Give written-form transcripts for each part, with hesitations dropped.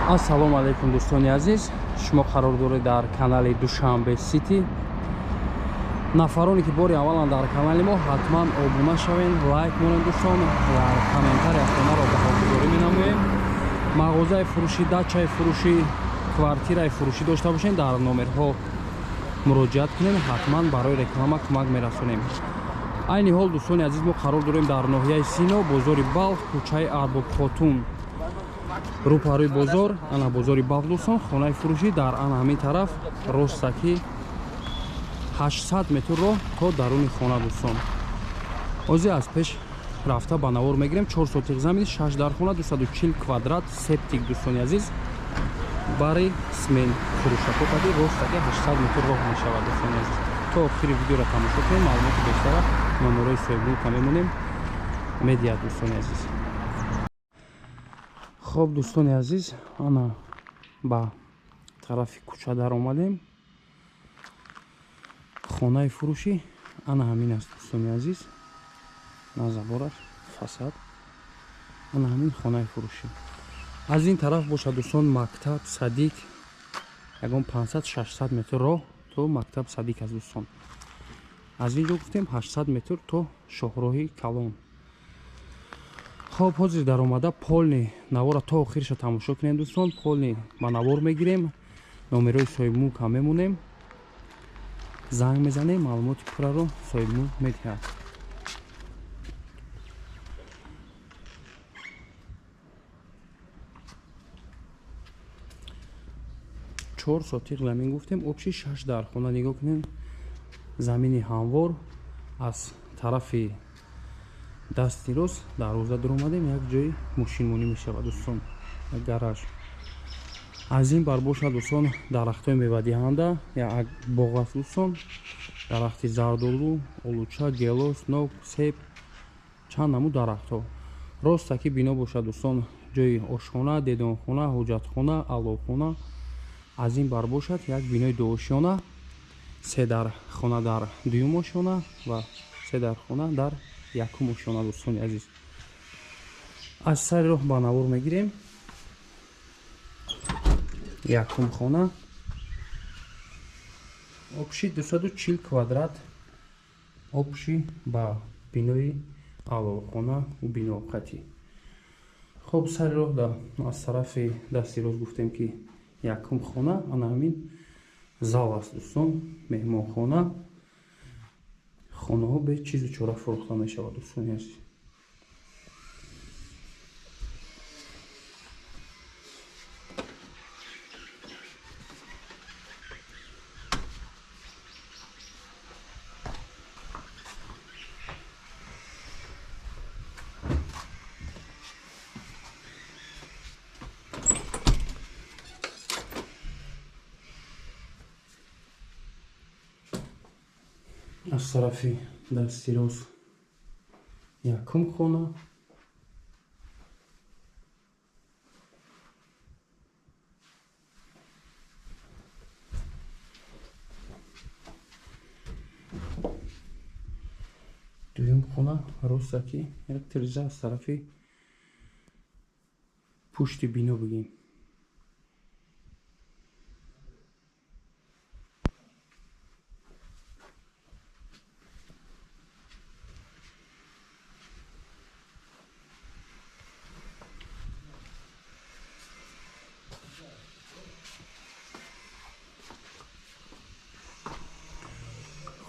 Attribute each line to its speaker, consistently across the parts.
Speaker 1: Ассалому алайкум дӯстони азиз, шумо қарор доред дар канали Душанбе Сити. Нафароне ки бори аввалан дар канали мо, ҳатман обуна шавед, лайк монед дӯстон, дар комментария хонаро баҳогузорӣ менамоем. Мағозаи фурӯшӣ, дачаи фурӯшӣ, квартираи фурӯшӣ дошта бошед, дар номерҳо муроҷиат кунед, ҳатман барои реклама кӯмак мерасонем. Айни ҳол дӯстони азиз, мо қарор дорем дар ноҳияи Сино, бозори Балх, кӯчаи Арбобхотун, рӯпарӯи бозор, ана бозори Балх дӯстон, хонаи фурӯшӣ дар ана ҳамин тараф, ростаки 800 метр роҳ то даруни хона дӯстон. Ҳозир аз пеш рафта ба навор мегирем. 4 сотиқ замин, 6 дархона, 240 квадрат септик дӯстони азиз. Бари смен фурӯшако кади ростаки 800 метр роҳ мешавад дӯстони азиз. То охири видеоро тамошо кунем, маълумоти бештара номерои соҳибмулка мемонем медиа дӯстони азиз. Хоб дӯстони азиз, ана ба тарафи кӯча даромадем. Хонаи фурӯшӣ ана ҳамин аст дӯстони азиз. На забораш, фасад. Ана ҳамин хонаи фурӯшӣ. Аз ин тараф бошад дӯстон мактаб садик, ягон 500-600 метр роҳ то мактаб садик аст дӯстон. Аз ин ҷо гуфтем 800 метр то шоҳроҳи калон. Хоб ҳозир даромада полни навора то охириша тамошо кунем дӯстон. Полни ба навор мегирем, номерои соҳибмулк ҳам мемонем, занг мезанем, маълумоти пурраро соҳибмулк медиҳад. Чор сотиқ замин гуфтем, обши 6 дархона. Нигоҳ кунем, замини ҳамвор аз тарафи дасти рост дарвоза дуромадем, як ҷои мошинмонӣ мешавад дӯстон, як гараж. Аз ин бар бошад дӯстон дарахтҳои мевадиҳанда, як боғ аст дӯстон, дарахти зардолу, олуча, гелос, нок, себ, чанд намуд дарахтҳо. Ростаки бино бошад дӯстон ҷои ошхона, дедонхона, ҳоҷатхона, аловхона. Аз ин бар бошад як бинои дуошёна, се дархона дар дуюм ошёна ва се дархона дар якум ошёна дӯстони азиз. Аз сари роҳ ба навор мегирем. Якум хона обши 240 квадрат, обши ба бинои аловхона ва биноқатӣ. Хоб сари роҳ аз тарафи дасти рост гуфтем ки якум хона ана ҳамин зал аст дӯстон, меҳмонхона. Хонаҳо бе чизу чора фурӯхта мешавад дӯстони азиз. Аз тарафи дасти рост якум хона, дуюм хона ростаки як тиреза аз тарафи пушти бино бигем.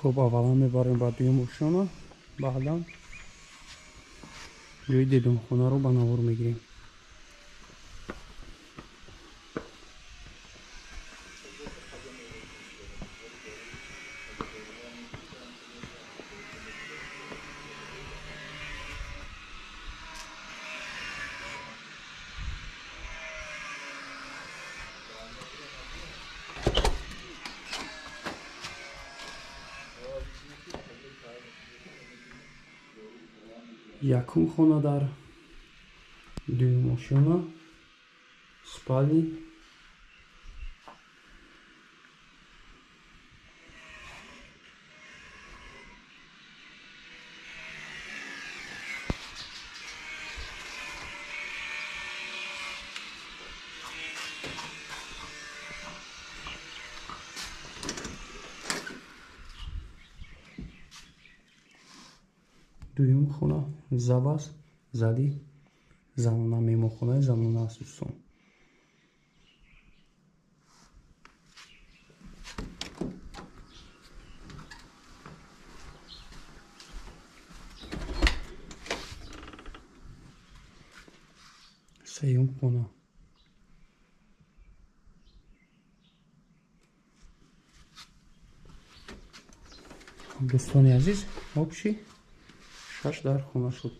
Speaker 1: Хоб аввалан мебарем ба дуюм ошёна, баъдан ҷои дедонхонаро ба навор мегирем. Якум хона дар дуюм ошёна, спални, Дуюм хона зал аст, зали занона, меҳмонхонаи занона аст дӯстон. Сеюм хона. Дӯстони азиз, общий 6 дар хона шуд.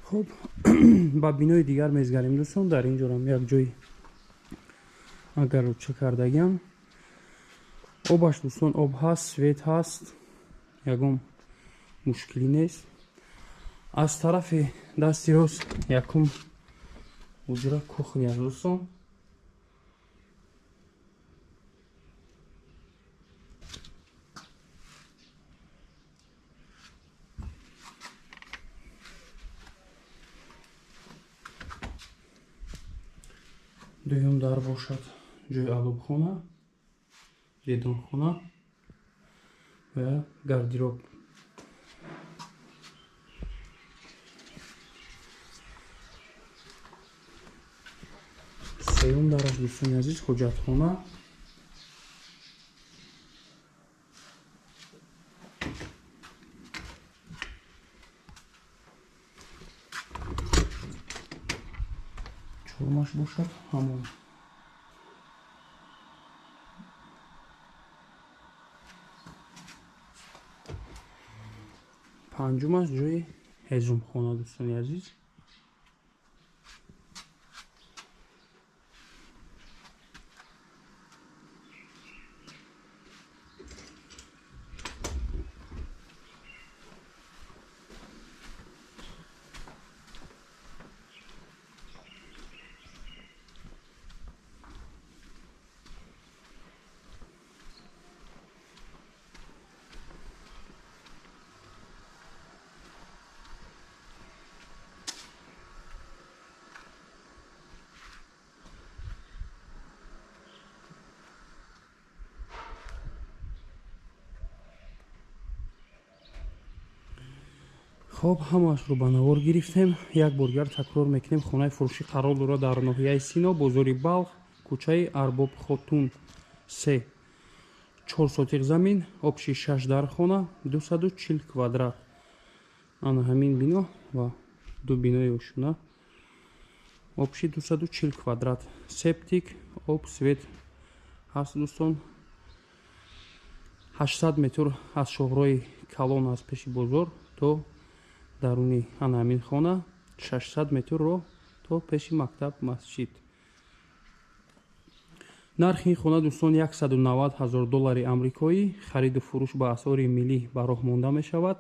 Speaker 1: Хуб, ба бинои дигар мезгарем дӯстон. Дар ин ҷорам як ҷой агар руча кардагиам. Обаш дӯстон об ҳаст, свет ҳаст, ягон мушкилӣ нест. Аз тарафи дасти рост якум ҳуҷра кухня аст дӯстон. Дуюм дар бошад ҷои алобхона, редонхона ва гардероб. Сеюм дараш дӯстони азиз ҳоҷатхона. Чормаш бошад ҳамон. Панҷумаш ҷои ҳезумхона дӯстони азиз. Хоб, ҳамаашро ба навор гирифтем. Як бор дигар такрор мекунем, хонаи фурӯшӣ қарор дорад дар ноҳияи Сино, бозори Балх, кӯчаи Арбоб Хотун 3. 4 сотиқ замин, общий 6 дар хона, 240 квадрат. Ана ҳамин бино ва ду бинои ошуна. Общий 240 квадрат. Септик, об, свет ҳаст дӯстон. 800 метр аз шоҳрои калон аз пеши бозор то даруни ана ҳамин хона, 600 метр роҳ то пеши мактаб масҷид. Нархи ин хона дӯстон 190 000 доллари амрикоӣ. Хариду фурӯш ба асъори миллӣ ба роҳ монда мешавад.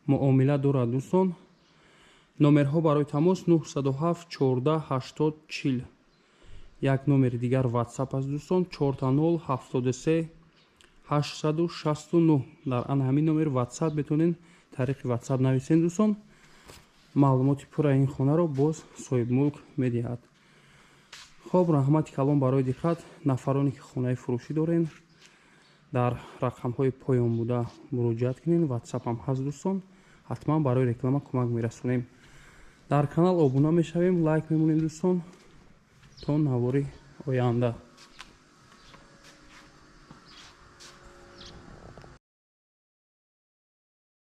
Speaker 1: Муомила дорад дӯстон. Номерҳо барои тамос 907 14 80 40. Як номери дигар WhatsApp аст дӯстон 40 73 869. Дар ана ҳамин номер WhatsApp метавонед тариқи WhatsApp нависен дӯстон. Маълумоти пурраи ин хонаро боз соҳибмулк медиҳад. Хоб, раҳмати калон барои диққат. Нафароне ки хонаи фурӯшӣ дорен, дар рақамҳои поён буда муроҷиат кунед. WhatsApp ҳам ҳаст дӯстон. Ҳатман барои реклама кӯмак мерасонем. Дар канал обуна мешавем, лайк мемонем дӯстон. То навори оянда.